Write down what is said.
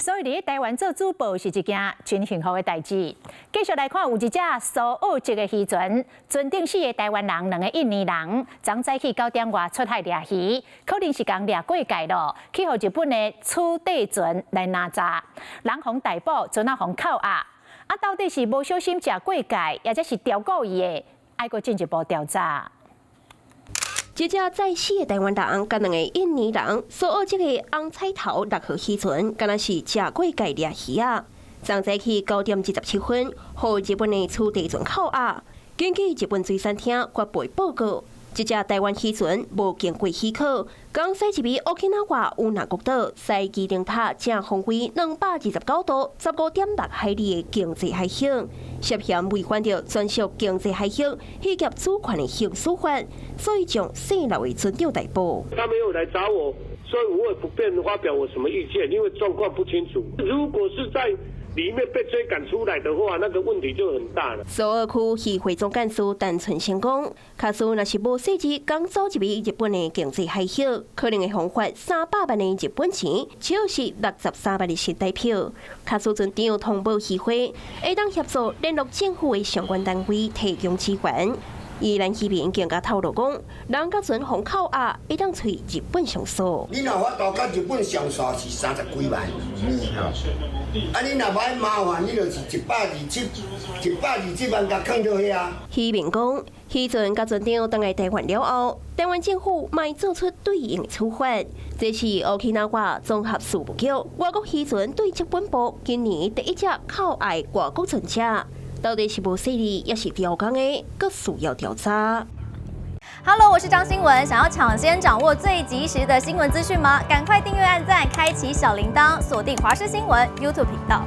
所以佇台灣做主播是一件真幸福的代誌。繼續來看，有一隻蘇澳籍的漁船，船頂四個台灣人，兩個印尼人，昨早起9點外出海掠魚，可能是共掠過界咯，去予日本的取締船來攔查，人予逮捕，船仔予扣押。啊，到底是無小心食過界，抑或是著故意的？愛閣進一步調查。這隻載四个台灣人佮兩个印尼人，蘇澳籍的紅彩頭6號漁船，敢若是食過界掠魚仔。昨早起9點27分，予日本的取締船扣押。根據日本水產廳發布報告，這隻台灣漁船無經過許可，剛駛入沖與那國島西基登塔正方位229度15.6海里的經濟海域，涉嫌違反著專屬經濟海域漁業主權的行使法，所以將姓劉的船長逮捕。他沒有來找我，所以我也不便發表我什麼意見，因為狀況不清楚。如果是在裡面被追趕出來的話，那個問題就很大了。蘇澳區漁會總幹事陳春生講，假使若是無細緻講走入日本的經濟海域，可能會予罰300萬的日本錢，就是63萬的新台票。假使船長通報漁會，會當協助聯絡政府的相關單位提供支援。宜蘭漁民更加透露講，人佮船予扣押，會當揣日本上訴。你若法度佮日本上訴是30幾萬，啊你若愛麻煩，你就是127萬共囥佇遐。漁民講，漁船佮船長轉來台灣了後，台灣政府嘛會做出對應的處罰。這是沖綜合事務局外國漁船對策本部今年第一隻扣押外國船隻。到底是無細膩，抑是刁工的，閣需要調查。 Hello，我是張新文，想要搶先掌握最及時的新聞資訊嗎？趕快訂閱、按讚、開啟小鈴鐺，鎖定華視新聞 YouTube 頻道。